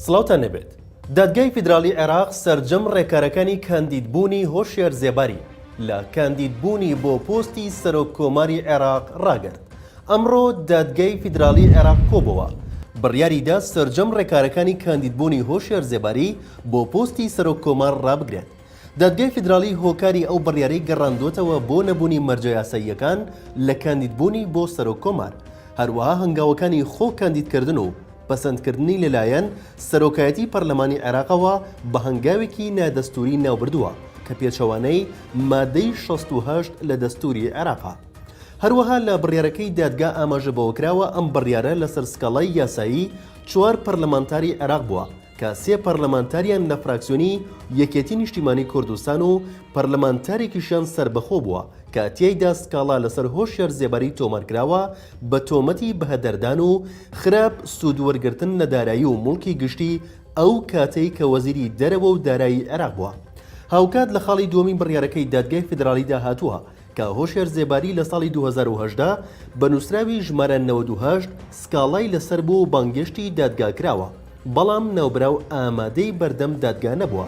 سڵاوتان لێبێت. دادگای فیدراڵی عێراق سەرجەم ڕێکارەکانی کاندیدبوونی هۆشیار زێباری لە کاندیدبوونی بۆ پۆستی سەرۆک کۆماری عێراق ڕاگرت. ئەمڕۆ دادگای فیدراڵی عێراق کۆبۆوە، بڕیاریدا سەرجەم ڕێکارەکانی کاندیدبوونی هۆشیار زێباری بۆ پۆستی سەرۆک کۆمار ڕابگرێت. دادگای فیدراڵی هۆکاری ئەو بڕیارەی گەڕاندووەتەوە بۆ نەبوونی مەرجە یاساییەکان لە کاندیدبوونی بۆ سەرۆک کۆمار، هەروەها هەنگاوەکانی خۆ کاندیدکردن و پەسەندکردنی لەلایەن سەرۆکایەتی پەرلەمانی عێراقەوە بە هەنگاوێکی نادەستووری ناوبردووە کە پێچەوانەی مادەی 68 لە دەستووری عێراقە. هەروەها لە بڕیارەکەی دادگا ئاماژە بەوەکراوە ئەم بڕیارە لەسەر سکاڵای یاسایی چوار پەرلەمانتاری عێراق بووە کە سێ پەرلەمانتاریان لە فراکسیۆنی یەکێتی نیشتیمانی کوردستان و پەرلەمانتارێکیشیان سەربەخۆ بووە کە تیایدا سکاڵا لەسەر هۆشیار زێباری تۆمارکراوە بە تۆمەتی بەهەدەردان و خراپ سوودوەرگرتن لە دارایی و موڵکی گشتی ئەو کاتەی کە وەزیری دەرەوە و دارایی عێراق بووە. هاوکات لە خاڵی دووەمی بڕیارەکەی دادگای فیدراڵیدا هاتووە کە هۆشیار زێباری لە ساڵی 2018 بە نووسراوی ژمارە 98 سکاڵای لەسەر بووە و بانگێشتی دادگا کراوە، بەڵام ناوبراو ئامادەی بەردەم دادگا نەبووە.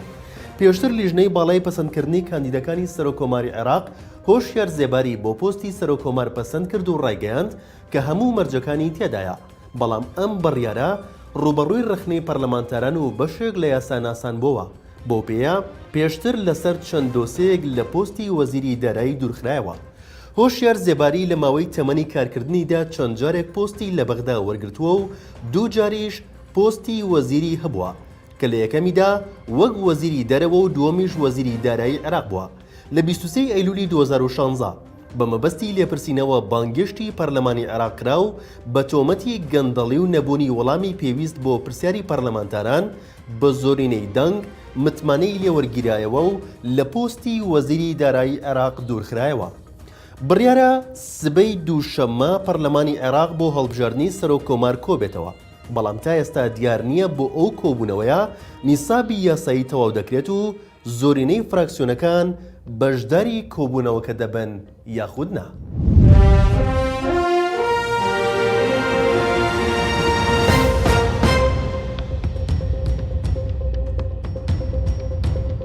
پێشتر لیژنەی باڵای پەسەندکردنی کاندیدەکانی سەرۆککۆماری عێراق هۆشیار زێباری بۆ پۆستی سەرۆککۆمار پەسەند کرد و ڕایگەیاند کە هەموو مەرجەکانی تێدایە، بەڵام ئەم بڕیارە ڕووبەڕووی ڕەخنەی پەرلەمانتاران و بەشێک لە یاساناسان بۆوە، بەو پێیە پێشتر لەسەر چەند دۆسێیەک لە پۆستی وەزیری دارایی دوورخرایەوە. هۆشیار زێباری لە ماوەی تەمەنی کارکردنیدا چەند جارێک پۆستی لە بەغدا وەرگرتووە و دوو جاریش پۆستی وەزیری هەبووە کە لە یەکەمیدا وەک وەزیری دەرەوە و دووەمیش وەزیری دارایی عێراق بووە لە 23 ئەیلولی 2016 بە مەبەستی لێپرسینەوە بانگێشتی پەرلەمانی عێراق کرا و بە تۆمەتی گەندەڵی و نەبوونی وەڵامی پێویست بۆ پرسیاری پەرلەمانتاران بە زۆرینەی دەنگ متمانەی لێوەرگیرایەوە و لە پۆستی وەزیری دارایی عێراق دوورخرایەوە. بڕیارە سبەی دووشەممە پەرلەمانی عێراق بۆ هەڵبژاردنی سەرۆک کۆمار کۆبێتەوە، بەڵام تا ئێستا دیار نییە بۆ ئەو کۆبوونەوەیە نیسابی یاسایی تەواو دەکرێت و زۆرینەی فراکسیۆنەکان بەشداری کۆبوونەوەکە دەبن یاخود نا.